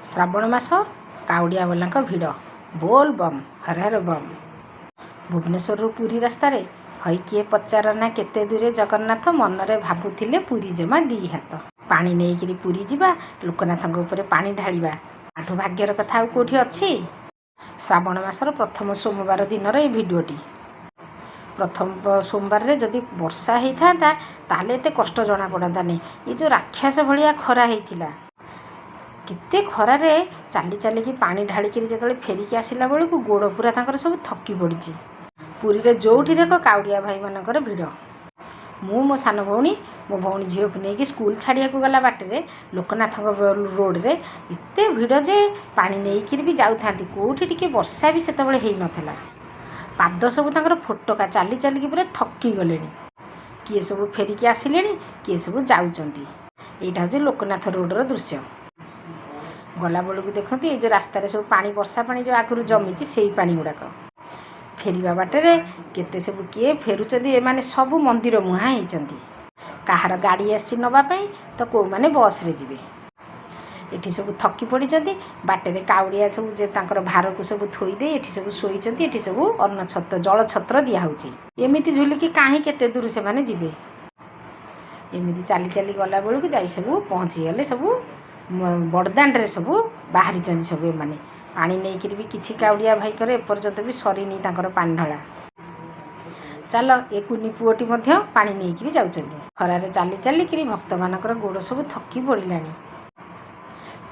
ଶ୍ରାବଣ ମାସ, କାଉଡ଼ିଆବାଲାଙ୍କ ଭିଡ଼। ବୋଲ ବମ୍, ହର ହର ବମ୍। ଭୁବନେଶ୍ୱରରୁ ପୁରୀ ରାସ୍ତାରେ ହଇ କିଏ ପଚାରନା କେତେ ଦୂରେ ଜଗନ୍ନାଥ। ମନରେ ଭାବୁଥିଲେ ପୁରୀ ଜମା ଦି ହାତ। ପାଣି ନେଇକିରି ପୁରୀ ଯିବା, ଲୋକନାଥଙ୍କ ଉପରେ ପାଣି ଢାଳିବା। ଆଠୁ ଭାଗ୍ୟର କଥା ଆଉ କେଉଁଠି ଅଛି? ଶ୍ରାବଣ ମାସର ପ୍ରଥମ ସୋମବାର ଦିନର ଏ ଭିଡ଼ିଓଟି। ପ୍ରଥମ ସୋମବାରରେ ଯଦି ବର୍ଷା ହେଇଥାନ୍ତା, ତାହେଲେ ଏତେ କଷ୍ଟ ଜଣାପଡ଼ନ୍ତାନି। ଏ ଯେଉଁ ରାକ୍ଷସ ଭଳିଆ ଖରା ହେଇଥିଲା, କେତେ ଖରାରେ ଚାଲି ଚାଲିକି ପାଣି ଢାଳିକିରି ଯେତେବେଳେ ଫେରିକି ଆସିଲା ବେଳକୁ ଗୋଡ଼ ପୁରା ତାଙ୍କର ସବୁ ଥକି ପଡ଼ିଛି। ପୁରୀରେ ଯେଉଁଠି ଦେଖ, କାଉଡ଼ିଆ ଭାଇମାନଙ୍କର ଭିଡ଼। ମୁଁ, ମୋ ସାନ ଭଉଣୀ, ମୋ ଭଉଣୀ ଝିଅକୁ ନେଇକି ସ୍କୁଲ ଛାଡ଼ିବାକୁ ଗଲା ବାଟରେ ଲୋକନାଥଙ୍କ ରୋଡ଼ରେ ଏତେ ଭିଡ଼ ଯେ ପାଣି ନେଇକିରି ବି ଯାଉଥାନ୍ତି। କେଉଁଠି ଟିକେ ବର୍ଷା ବି ସେତେବେଳେ ହେଇନଥିଲା। ପାଦ ସବୁ ତାଙ୍କର ଫୋଟକା, ଚାଲି ଚାଲିକି ପୁରା ଥକି ଗଲେଣି। କିଏ ସବୁ ଫେରିକି ଆସିଲେଣି, କିଏ ସବୁ ଯାଉଛନ୍ତି। ଏଇଟା ହେଉଛି ଲୋକନାଥ ରୋଡ଼ର ଦୃଶ୍ୟ। ଗଲାବେଳକୁ ଦେଖନ୍ତି, ଏଇ ଯେଉଁ ରାସ୍ତାରେ ସବୁ ପାଣି, ବର୍ଷା ପାଣି ଯେଉଁ ଆଗରୁ ଜମିଛି, ସେଇ ପାଣି ଗୁଡ଼ାକ। ଫେରିବା ବାଟରେ କେତେ ସବୁ କିଏ ଫେରୁଛନ୍ତି। ଏମାନେ ସବୁ ମନ୍ଦିର ମୁହାଁ ହେଇଛନ୍ତି। କାହାର ଗାଡ଼ି ଆସିଛି ନେବା ପାଇଁ ତ କେଉଁମାନେ ବସ୍ରେ ଯିବେ। ଏଠି ସବୁ ଥକି ପଡ଼ିଛନ୍ତି। ବାଟରେ କାଉଡ଼ିଆ ସବୁ ଯେ ତାଙ୍କର ଭାରକୁ ସବୁ ଥୋଇ ଦେଇ ଏଠି ସବୁ ଶୋଇଛନ୍ତି। ଏଠି ସବୁ ଅନ୍ନ ଛତ୍ର, ଜଳ ଛତ୍ର ଦିଆହେଉଛି। ଏମିତି ଝୁଲିକି କାହିଁ କେତେ ଦୂର ସେମାନେ ଯିବେ? ଏମିତି ଚାଲି ଚାଲି ଗଲା ବେଳକୁ ଯାଇ ସବୁ ପହଞ୍ଚିଗଲେ। ସବୁ ବଡ଼ଦାଣ୍ଡରେ ସବୁ ବାହାରିଛନ୍ତି ସବୁ ଏମାନେ ପାଣି ନେଇକିରି ବି। କିଛି କାଉଡ଼ିଆ ଭାଇଙ୍କର ଏପର୍ଯ୍ୟନ୍ତ ବି ସରିନି ତାଙ୍କର ପାଣି ଢଳା। ଚାଲ, ଏ କୁନି ପୁଅଟି ମଧ୍ୟ ପାଣି ନେଇକିରି ଯାଉଛନ୍ତି। ଖରାରେ ଚାଲି ଚାଲିକିରି ଭକ୍ତମାନଙ୍କର ଗୋଡ଼ ସବୁ ଥକି ପଡ଼ିଲାଣି।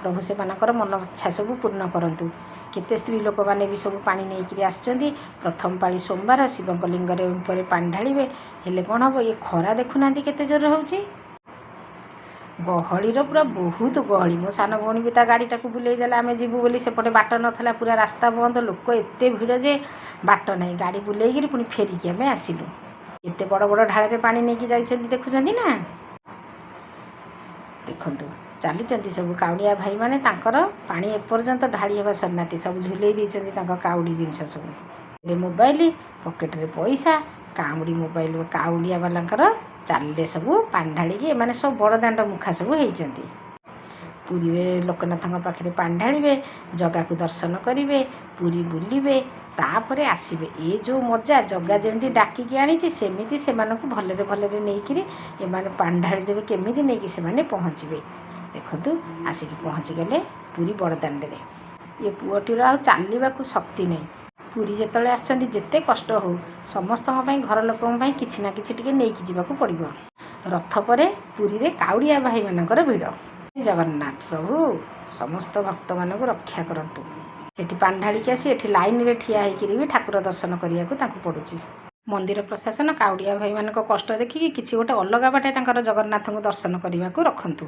ପ୍ରଭୁ ସେମାନଙ୍କର ମନ ଇଚ୍ଛା ସବୁ ପୂର୍ଣ୍ଣ କରନ୍ତୁ। କେତେ ସ୍ତ୍ରୀ ଲୋକମାନେ ବି ସବୁ ପାଣି ନେଇକିରି ଆସିଛନ୍ତି। ପ୍ରଥମ ପାଳି ସୋମବାର, ଶିବଙ୍କ ଲିଙ୍ଗରେ ଉପରେ ପାଣି ଢାଳିବେ। ହେଲେ କ'ଣ ହେବ, ଏ ଖରା ଦେଖୁନାହାନ୍ତି କେତେ ଜୋରରେ ହେଉଛି? ଗହଳିର ପୁରା ବହୁତ ଗହଳି। ମୋ ସାନ ଭଉଣୀ ବି ତା ଗାଡ଼ିଟାକୁ ବୁଲେଇ ଦେଲା, ଆମେ ଯିବୁ ବୋଲି। ସେପଟେ ବାଟ ନଥିଲା, ପୁରା ରାସ୍ତା ବନ୍ଦ। ଲୋକ ଏତେ ଭିଡ଼ ଯେ ବାଟ ନାହିଁ। ଗାଡ଼ି ବୁଲେଇକିରି ପୁଣି ଫେରିକି ଆମେ ଆସିଲୁ। ଏତେ ବଡ଼ ବଡ଼ ଢାଳରେ ପାଣି ନେଇକି ଯାଇଛନ୍ତି, ଦେଖୁଛନ୍ତି ନା? ଦେଖନ୍ତୁ, ଚାଲିଛନ୍ତି ସବୁ କାଉଡ଼ିଆ ଭାଇମାନେ। ତାଙ୍କର ପାଣି ଏପର୍ଯ୍ୟନ୍ତ ଢାଳି ହେବା ସରିନାହାନ୍ତି। ସବୁ ଝୁଲେଇ ଦେଇଛନ୍ତି ତାଙ୍କ କାଉଡ଼ି ଜିନିଷ ସବୁ। ମୋବାଇଲ, ପକେଟରେ ପଇସା, କାଉଡ଼ି ମୋବାଇଲ କାଉଡ଼ିଆ ବାଲାଙ୍କର। ଚାଲିଲେ ସବୁ ପାଣି ଢାଳିକି। ଏମାନେ ସବୁ ବଡ଼ ଦାଣ୍ଡ ମୁଖା ସବୁ ହେଇଛନ୍ତି। ପୁରୀରେ ଲୋକନାଥଙ୍କ ପାଖରେ ପାଣି ଢାଳିବେ, ଜଗାକୁ ଦର୍ଶନ କରିବେ, ପୁରୀ ବୁଲିବେ, ତାପରେ ଆସିବେ। ଏ ଯେଉଁ ମଜା, ଜଗା ଯେମିତି ଡାକିକି ଆଣିଛି, ସେମିତି ସେମାନଙ୍କୁ ଭଲରେ ଭଲରେ ନେଇକିରି ଏମାନେ ପାଣି ଢାଳି ଦେବେ। କେମିତି ନେଇକି ସେମାନେ ପହଞ୍ଚିବେ ଦେଖନ୍ତୁ। ଆସିକି ପହଞ୍ଚିଗଲେ ପୁରୀ ବଡ଼ଦାଣ୍ଡରେ। ଏ ପୁଅଟିର ଆଉ ଚାଲିବାକୁ ଶକ୍ତି ନାହିଁ। ପୁରୀ ଯେତେବେଳେ ଆସିଛନ୍ତି, ଯେତେ କଷ୍ଟ ହଉ, ସମସ୍ତଙ୍କ ପାଇଁ, ଘର ଲୋକଙ୍କ ପାଇଁ କିଛି ନା କିଛି ଟିକେ ନେଇକି ଯିବାକୁ ପଡ଼ିବ। ରଥ ପରେ ପୁରୀରେ କାଉଡ଼ିଆ ଭାଇମାନଙ୍କର ଭିଡ଼। ଜଗନ୍ନାଥ ପ୍ରଭୁ ସମସ୍ତ ଭକ୍ତମାନଙ୍କୁ ରକ୍ଷା କରନ୍ତୁ। ସେଠି ପାଣି ଢାଳିକି ଆସି ଏଠି ଲାଇନରେ ଠିଆ ହେଇକିରି ବି ଠାକୁର ଦର୍ଶନ କରିବାକୁ ତାଙ୍କୁ ପଡ଼ୁଛି। ମନ୍ଦିର ପ୍ରଶାସନ କାଉଡ଼ିଆ ଭାଇମାନଙ୍କ କଷ୍ଟ ଦେଖିକି କିଛି ଗୋଟେ ଅଲଗା ବାଟେ ତାଙ୍କର ଜଗନ୍ନାଥଙ୍କୁ ଦର୍ଶନ କରିବାକୁ ରଖନ୍ତୁ।